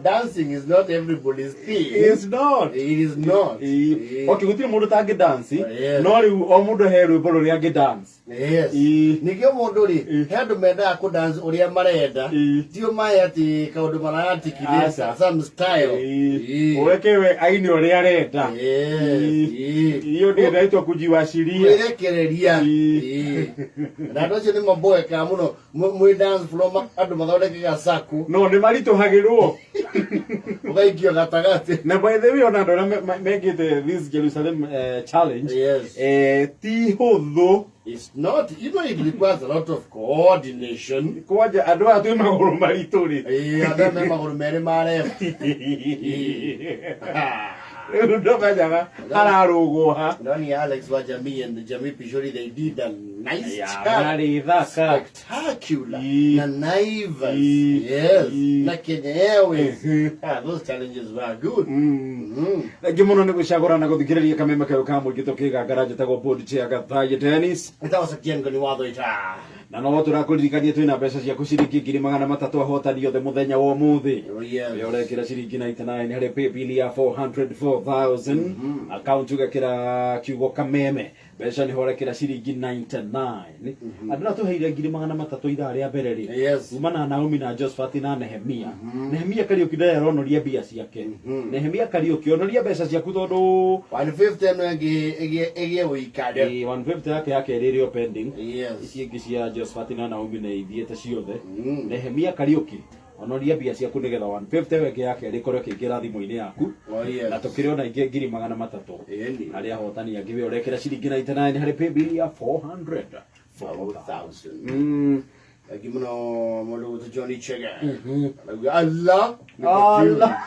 Dancing is not everybody's thing. It's not. It is not. Okay, gũtirĩ mũndũ ũtangĩ dance, Yes. no rĩu o mũndũ he rwĩmbo rũrĩa angĩ dance. Yes. Ii. Nĩkĩo mũndũ rĩ, Ii. he andũ mendaga kũ dance ũrĩa marenda. Ii. Tio maĩ atĩ kaũndũ maratikithia Aca. some style. Ii. Ii. Ũreke we aine ũrĩa arenda. Yes. Ii. Hiyo ndio inaitwa kujiwashiria. Kwĩrekereria. Ii. Ii. Na andũ acio nĩ maboekaga mũno mwĩ dance floor andũ mathondekaga circle No nĩ maritũhagĩrwo. ũgaikio gatagatĩ. Na by the way ona andũ arĩa mekĩte this Jerusalem challenge Yes. ti hũthũ. It's not, it requires a lot of coordination. Kwanja andũ aya twĩ magũrũ maritũ rĩ. Ĩĩ, andũ aya me magũrũ merĩ ma left. Rĩu ndũmenyaga hararũgwo ha. Ndoni Alex wa Jamii and the Jamii Pishori, they did a nice Ya, job. marĩ thaka. Spectacular. Ii. Na Naivas. Ii. Yes. Ii. Na Kenya Airways. Mhm. Ah, those challenges were good. Mm. Mm. Thengiũ mũno nĩ gũcagũra na gũthikĩrĩria kameme kayũ ka mũingĩ tũkĩgangara njĩtagwo board chair Gathaye Dennis. Nĩtagwo Sakiengo nĩ watho ita. Na no tũrakũririkania twĩna mbeca ciaku ciringi 300,000 ahotani othe mũthenya wa ũmũthĩ. Oh, yes. Ũrĩa ũrekĩra ciringi 99 harĩ paybill ya 404,000 account ũgekĩra kiugo kameme mbeca nĩho ũrekĩra ciringi 99 andũ arĩa tũheire 300,000 ithaa rĩa mbere rĩ Yes. kumana na Naomi na Josephat na Nehemia. Nehemia Kariũki ndarĩ aronoria mbia ciake. Nehemia Kariũki onoria mbeca ciaku tondũ 150 ĩno ĩngĩ ĩgĩe ũikare. 150 yake ya kerĩ ĩrĩ o pending. Yes. Ici ingĩ cia Josephat na Naomi nĩ ithiĩte ciothe. Mm. Nehemia Kariũki onoria mbia ciaku nĩgetha 150 ĩyo ĩngĩ ya kerĩ ĩkorwo ĩkĩingĩra thimũ-inĩ yaku. Oh, yes. Na tũkĩrĩ ona ingĩ 300,000. Ĩni. Harĩ ahotani angĩ we ũrekĩra ciringi 99 harĩ paybill ya 400. 4,000. Mm. Thank you mũno mũndũ gwĩtwo Johnny Chege. Arauga Allah. Allah.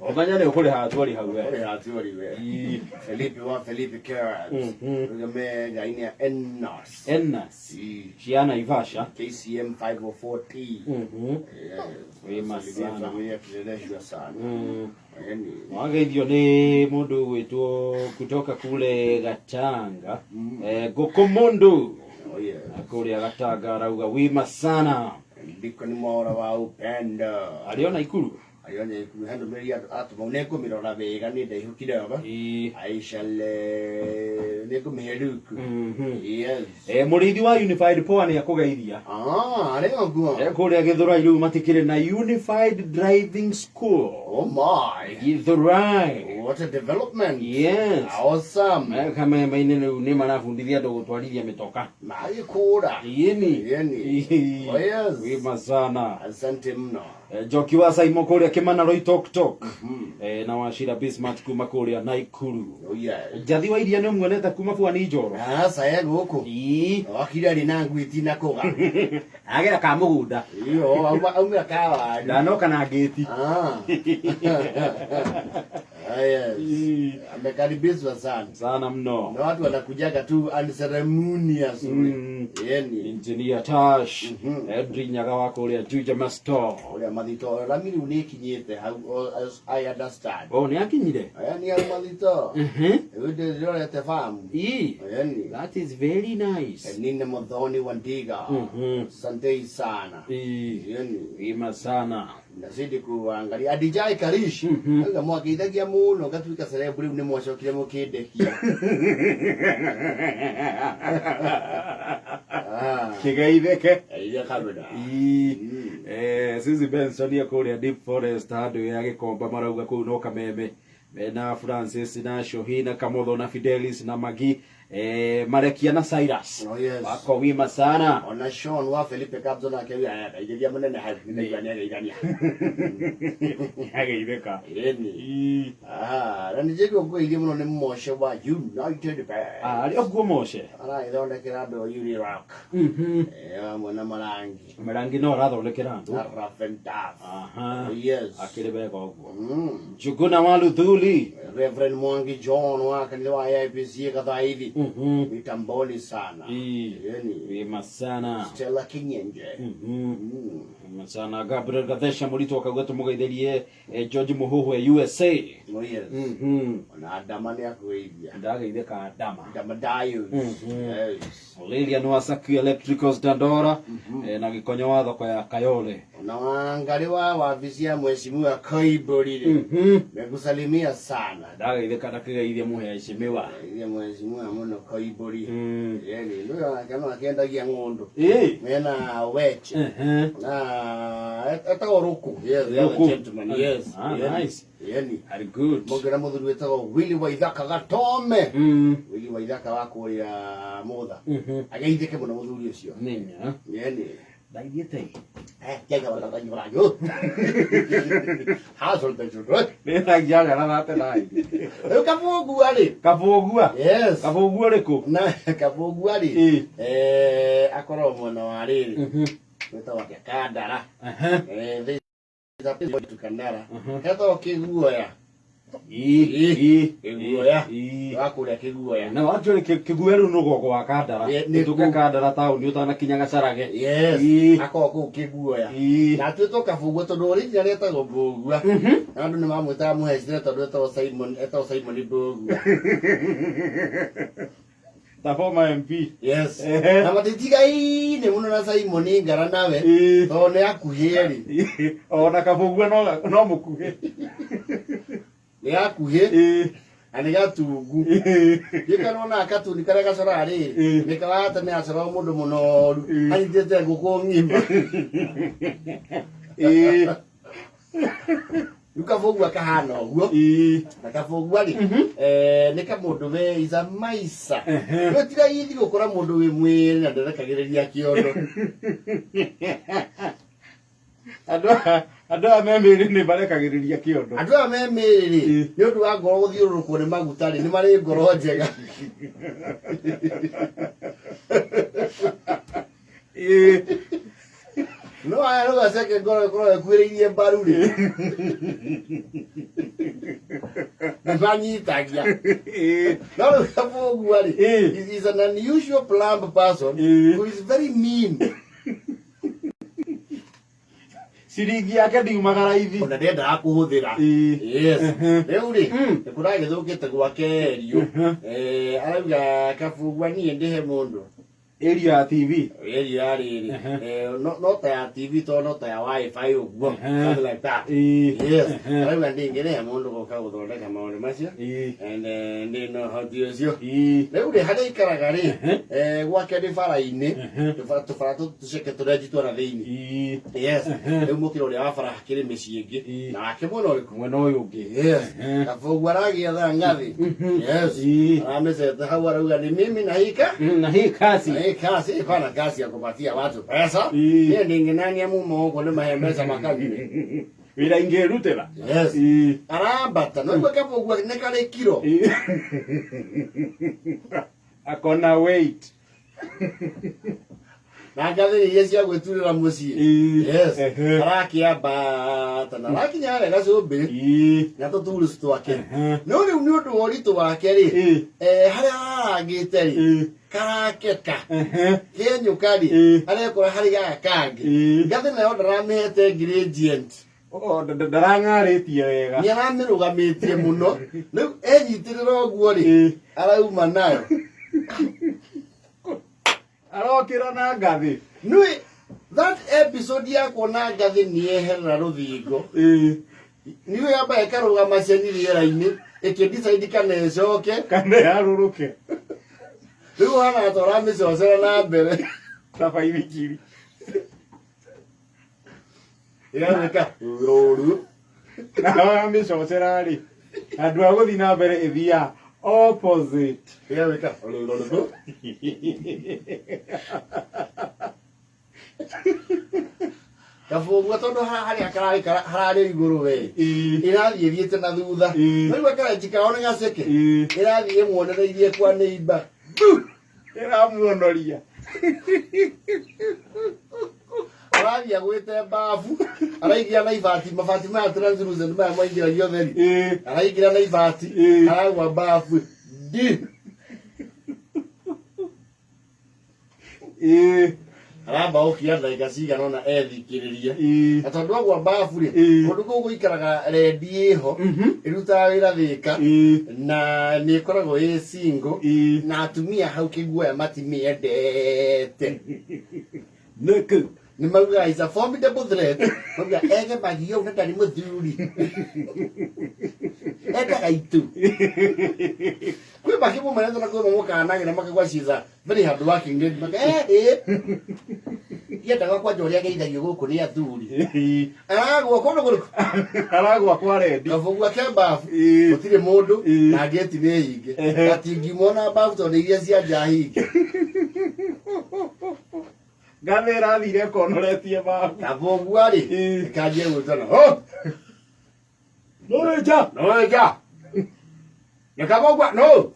Ũmenya nĩ ũkũrĩha atwari hau we. Ũrĩa atuori we. Ii. Felipe wa Felipe Carrots. Mhm. Arauga me ngai-inĩ ya Enos. Enas. Ii. Cia Naivasha. KCM 504T. Mhm. Yes. Wema Salimia sana. familia kileleshwa sana. Mm. Yaani, Wageithio nĩ mũndũ ũgwĩtwo kutoka kule Gatanga. Gũkũ mũndũ. Oh yes. Na kũrĩa Gatanga arauga wima sana. Ndiko ni mwora wa upendo. Arĩ ona Ikuru. Ayone handå mä ri atå nä ngå mä rora wega nä ndaihå kidogo. Ii. I shall nä ngå mä he ruku. Mhm. Yes. Mũrĩithi wa Unified Power nĩ akũgeithia. Ah, arä o guo. Kũrĩa Gĩthũrai rĩu matikĩrĩ na Unified Driving School. Oh my. Gĩthũrai. What a development. Yes. Awesome. Kameme-inĩ rĩu nĩ marabundithia andũ gũtwarithia mĩtoka. Magĩkũra. Yeni. Yeni. Oh yes. Wima sana. Asante mno. Njoki wa Saimo kũrĩa Kĩmana Loitoktok. Na Wachira Bismarck kuma kũrĩa Naikuru. Oh yes. Njathi wa iria nĩ ũmuonete kuma Bwani Njoro. Aca e gũkũ. Ii. Wakire arĩ na ngui tina kũga. Agera ka mũgũnda. Iyo, aumĩra kawaru. Ndanoka na ngĩti. Ah. Ah, yes. Ii. Amekaribishwa sana. Sana mno. Na watu wanakujaga tu unceremoniously. Mm. Yeni. Engineer Tash. Mhm. Edri Nyaga wa kũrĩa Juja Masto. Ũrĩa mathito rami rĩu nĩ ĩkinyĩte hau as I understand. Oh, nĩ akinyire? Aya nĩ hau mathito. Mhm. Rĩu ndĩrorete famu. Ii. Yeni. That is very nice. Nina Muthoni wa Ndiga. Mhm. Asantei sana. Ii. Yeni. Wima sana. Nazidi kuangalia Adijai Karish. Mhm. Auga mwageithagia mũno ngatuĩka celeb rĩu nĩ mwacokire mũkĩndekia. Ah. Kĩgeithĩke. Geithia kabira. Ii. Mm. Suzy Benson ya kũrĩa Deep Forest handũ ya Gĩkomba marauga kũu no kameme mena Francis na Shohi na Kamotho na Fidelis na Magi Marekia na Cyrus. Oh, yes. Wako wima sana. Ona Sean wa Felipe Kabzo nake auga geithĩria mũnene hau nĩnaigua nĩageithania. Ageithĩka. Ĩni. Ii. Ah, na nĩnjĩgua ngũgeithia mũno nĩ Moshe wa United Bank. Arĩ o kuo Moshe. Aragĩthondekera andũ a Unirock. Mhm. Hamwe na marangi. Marangi no arathondekera andũ. Na rough and tough. Aha. Oh, yes. Akĩrĩ wega ũguo. Mm. Njuguna wa Luthuli. Reverend Mwangi John wa kanitha wa AIPCA Gathaithi. Mhm. Mitamboni sana. Ii. Yeni. Wima sana. Stella Kinyenje. Mhm. Mm. Wima sana. Gabriel Gathesha mũritũ akauga tũmũgeithĩrie George Mũhũhũ e USA. Oh, yes. Ona ndama nĩ akũgeithia. Ndageithĩka ndama. Ndama Dayos. Yes. Lilian wa Saki Electricals Dandora, na gĩkonyo wa thoko ya Kayole. Ona wangali wa wabici ya mheshimiwa Koimburi rĩ, mekusalimia sana. Ndageithĩka ndakĩgeithia mũheshimiwa. Geithia mheshimiwa mũno Koimburi. Yani nĩwe wake no akĩendagia ng'ũndũ. Mena weche. Na etagwo Ruku. Yes, the other Ruku. gentleman. Yes. Ah, Yani, nice. Yani. Very good. Mũngĩra mũthuri wĩtagwo Willy Waithaka Gatome. Willy Waithaka wa kũrĩa Mũtha. Ageithĩke mũno mũthuri ũcio. Nĩnya. Yani. Ndaithiĩte. Eh, ya yo. Nĩ thagia thate nai. Rĩu Kabũngua rĩ. Kabũgua. Yes. Kabũgua ũrĩkũ? Na Kabũngua rĩ. Ĩ. Eh, akorwo mwena wa rĩrĩ. Wĩtagwo atĩa? Kandara. Eh, thĩ Kandara. Hetagwo Kĩguoya. Ĩ. Kĩguoya. Ĩ. Wa kũrĩa Kĩguoya. Na actually Kĩguoya rĩu nĩ rũgongo wa Kandara. Nĩ Ũtuke kũu. Kandara taũni ũtanakinya Gacarage. Yes. Ĩ. Akorwo kũu Kĩguoya. Ĩ. Na atuĩtwo Kabũngua tondũ original etagwo Mbũgua. Na andũ nĩ mamwĩtaga mũhecire tondũ etagwo Simon, etagwo Simon Mbũgua. Ta former MP. Yes. Ehe. Na matitigaine mũno na Simon Ngara nawe. Ĩ. Tondũ nĩ akuhĩ rĩ. Ona Kabũgua no mũkuhĩ. Nĩ akuhĩ Ĩ. na nĩ gatungu. Ĩ. Gĩkanwo na katuni karĩa gacoraga rĩrĩ. Ĩ. Nĩ karata nĩ acoraga mũndũ mũnoru. Ĩ. Anyitĩte ngũkũ ng'ima. Ĩ. Rĩu Kabũngua kahana ũguo. Ĩ. Na Kabũngua rĩ, eh, nĩ kamũndũ we iza maica. Rĩu ti raithi gũkora mũndũ wĩ mwĩrĩ na ndarekagĩrĩria kĩondo. Andũ aya me mĩĩrĩ nĩ marekagĩrĩria kĩondo. Andũ aya me mĩĩrĩ rĩ, Ĩ. nĩ ũndũ wa ngoro gũthiũrũrũkwo nĩ maguta rĩ, nĩ marĩ ngoro njega. Ĩ. No aya rĩu aceke ngoro ĩkorwo ĩkuhĩrĩirie mbaru rĩ. Nĩ manyitagia. Ĩ. No rĩu Kabũngua rĩ, Ĩ. is an unusual plump person Ĩ. who is very mean. Ciringi yake ndiumaga raithi. Ona ndendaga kũhũthĩra. Ĩ. Yes. Rĩu rĩ, Mm. nĩ kũragĩthũkĩte gwake Eriũ. Eh, arauga Kabũngua niĩ ndĩhe mũndũ. Area ya TV. Eri ya rĩrĩ. Eh, no ta ya TV to no ta ya WiFi ũguo. Mhm. Something like that. Ĩ. Yes. Arauga ndingĩrĩhe mũndũ gũka gũthondeka maũndũ macio. Ĩ. And ndĩ na ũhoti ũcio. Ĩ. Rĩu rĩ, harĩa aikaraga rĩ, eh, gwake nĩ bara-inĩ, Mhm. tũbara tũtũ tũceke tũrĩa na thĩinĩ. Ĩ. Yes. Mhm. Rĩu mũkĩra ũrĩa wa bara hakĩrĩ mĩciĩ ĩngĩ. Ĩ. Nake mwena ũrĩkũ? Mwena ũyũ ũngĩ. Yes. Mhm. Kabũngua aragĩetha ngathĩ. Yes. Ĩ. Aramĩcete hau arauga ni mimi na hika. Na hii kasi. Na hii kazi, hapana kazi ya kupatia watu pesa. Ĩ. Niĩ ndingĩnania mumo gũkũ nĩ mahe mbeca makanyue. Wĩra ingĩrutĩra. Yes. Ĩ. Arambata. No igua Kabũngua nĩ karĩ kiro. Ĩ. Akona weight. Na ngathĩ iria cia gwĩturĩra mũciĩ. Ĩ. Yes. Ehe. Arakĩambata na arakinya harĩa gacũmbĩrĩ Ĩ. na tũturucu twake. Ehe. No rĩu nĩ ũndũ wa ũritũ wake rĩ, Ĩ. eh, harĩa ararangĩte rĩ, Ĩ. karakeka Ehe. kenyũka rĩ, Ĩ. arekora harĩ gaka kangĩ. Ĩ. Ngathĩ nayo ndaramĩhete gradient. Oh, ndarang'arĩtie wega. Nĩ aramĩrũgamĩtie mũno. Rĩu enyitĩrĩra ũguo rĩ, Ĩ. arauma nayo. Arokĩra na ngathĩ. Nĩ that episode ya kuona ngathĩ nĩ yeherera rũthingo. Ĩ. Nĩyo yamba ĩkarũgama ceni rĩera-inĩ ĩkĩdecide kana ĩcoke. Kana yarũrũke. Rĩu ũhana ta ũramĩcocera na mbere. Ta baithikiri. Ĩgatuĩka rũru. Na wamĩcocera rĩ, handũ ha gũthiĩ na mbere ĩthiaga opposite. Ĩgatuĩka rũru. Kabũngua tondũ harĩa kararĩ hararĩ igũrũ we. Ĩ. Ĩrathiĩ ĩthiĩte na thutha. Ĩ. No igua karanji kao nĩ gaceke. Ĩ. Ĩrathiĩ ĩmuonereirie kwa neighbor. Ĩramuonoria. Arathiĩ agwĩte mbabu. Araingĩra na ibati, mabati maya translucent maya maingĩragio theri. Ĩ. Araingĩra na ibati, Ĩ. aragwa mbabu. Ndi. Ĩ. Aramba gũkinya ndagĩka cigana ũna ethikĩrĩrie. Ĩĩ. Na tondũ agwa mbabu rĩ, Ĩĩ. kũndũ kũu gũikaraga rendi ĩho, ĩrutaga wĩra Thĩka, Ĩĩ. na nĩ ĩkoragwo ĩ single, Ĩĩ. na atumia hau kĩguoya matimĩendete. Nĩkĩ? Nĩ maugaga is a formidable threat. Maugaga egemagia ũũ na ndarĩ mũthuri, endaga itu. Kwĩ makĩmũmenete na kwĩ mamũkanagĩra makauga she is a very hard working lady. Maka eh yendaga kwanja ũrĩa ageithagio gũkũ nĩ athuri. Ĩĩ. Aragwa kũndũ kũrĩkũ? Aragwa kwa rendi. Kabũgua ke mbabu. Ĩĩ. Gũtirĩ mũndũ Ĩĩ. na ngĩti nĩ hinge. Ehe. Gatingimona mbabu tondũ nĩ iria cia nja hinge. Ngathĩ ĩrathire ĩkonoretie babu. Kabũgua rĩ, Ĩĩ. kanjie gwĩtana ho. Nũĩ nja. No nja. Nĩ kabũgua no.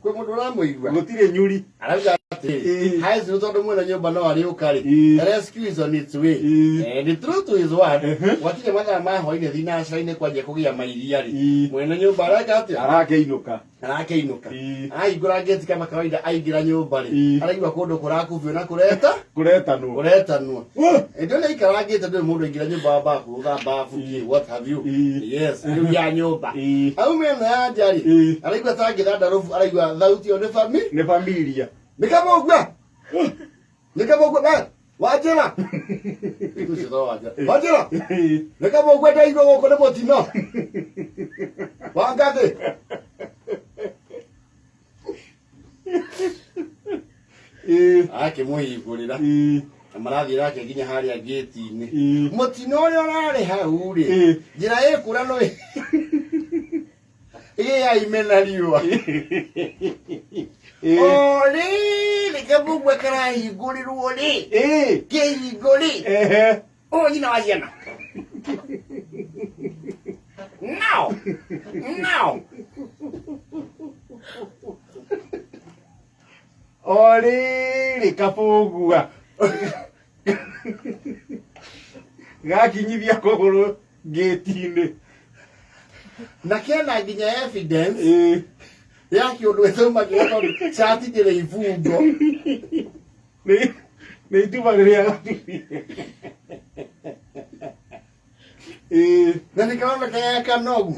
Kwĩ mũndũ ũramũigua. Gũtirĩ nyuri. Arauga atĩrĩ, Ĩĩ. hi Zulu, tondũ mwene nyũmba no arĩũka rĩ, Ĩĩ. rescue is on its way. Ĩĩ. And the truth is what, Ehe. gwakinya mathaa ma hwainĩ thinacara-inĩ kwanjia kũgĩa mairia rĩ, Ĩĩ. mwene nyũmba areka atĩa? Arakĩinũka. Arakĩinũka. Ĩĩ. Ahingũra ngĩti kama kawaida, aingĩra nyũmba rĩ, Ĩĩ. araigua kũndũ kũrakubio na kũreta Kũretanwo. kũretanwo. Wah! Ĩndĩ nĩ aikarangĩte, ndũrĩ mũndũ aingĩra nyũmba wambaga kũgũtha mbabu kĩ, what have you. Ĩĩ. Yes, rĩu ya nyũmba. Ĩĩ. Aume ĩno ya nja rĩ, Ĩĩ. araigua ta angĩtha ndarũbu, araigua thauti ĩyo nĩ fami Nĩ familia. nĩ kabũgua, nĩ kabũgua we wanjĩra ũcio to wanjĩra, wanjĩra Ĩĩ. nĩ kabũgua, ndaigua gũkũ nĩ mũtino wa ngathĩ. Ĩĩ. Akĩmũhingũrĩra Ĩĩ. na marathiĩ nake nginya harĩa ngĩti-inĩ. Ĩĩ. Mũtino ũrĩa ũrarĩ hau rĩ, Ĩĩ. njĩra ĩkũra no ĩgĩa ime na riũa. Ĩĩ. O rĩrĩ kabũgua karahingũrĩrwo rĩ, Ĩĩ. kĩhingo rĩ, Ehe. ũyũ nyina wa ciana nao nao. O rĩrĩ kabũgua gakinyithia kũgũrũ ngĩti-inĩ. Na kena nginya evidence Ĩĩ. ya kĩũndũ ĩtaumakĩra tondũ cati ndĩrĩ ibungo. Nĩ ituma rĩrĩa gatuire. Ĩĩ. Na nĩ karoneka ge kanogu.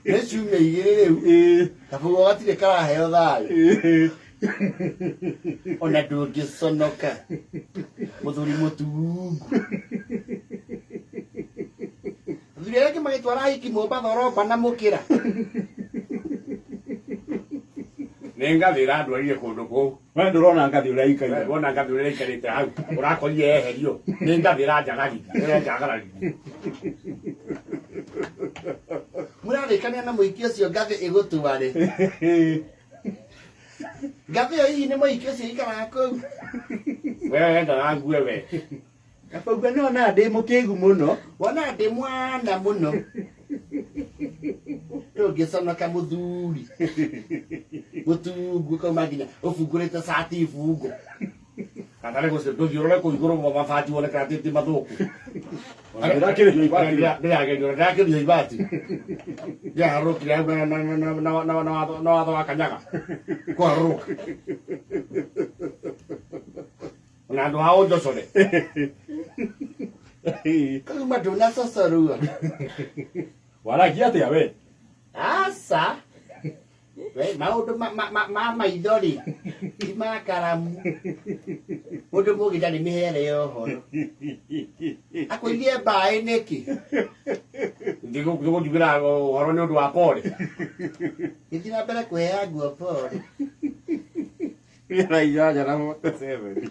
Nĩ ciumia 2 rĩu. Ĩĩ. Kabũgũ gatirĩ karaheo thayũ. Ĩĩ. Ona ndũngĩconoka, mũthuri mũtungu. Athuri arĩa angĩ magĩtwara hiki Mombatha ũromba na mũkĩra. Nĩ ngathĩ ĩrandwarire kũndũ kũu. We ndũrona ngathĩ ũrĩa ikaire. Wona ngathĩ ũrĩa ĩikarĩte hau, ũrakorire yeherio nĩ ngathĩ ĩranjagarithia, ĩranjagararithia. Mũrarĩkania na mũhiki ũcio ngathĩ ĩgũtware. Ngathĩ ĩyo hihi nĩ mũhiki ũcio ikaraga kũu? We wendaga ngue we. Kabũgua nĩ onaga ndĩ mũkĩgu mũno. Wona ndĩ mwana mũno. Ndũngĩconoka, mũthuri mũtungu, kauma nginya ũbungũrĩte cati ibungo. Kana nĩ gũcio ndũthiĩ ũrore kũu igũrũ mabati wone kana ti mathũku. Ndĩrakĩrĩhio ibati. Ndĩragerio, ndĩrakĩrio ibati, ndĩraharũrũkire hau na watho wa kanyaga kũharũrũka ona andũ a ũnjocore kauma ndũnacocorua. Waragia atĩa we? Aca we, maũndũ ma maitho rĩ, ti ma karamu. Mũndũ mũgĩ ndarĩ mĩhere ya ũhoro. Akũirie mbaĩ nĩkĩ? Ndigũnjugĩra ũhoro nĩ ũndũ wa pore. Gĩthiĩ na mbere kũhea nguo pore. 8:47.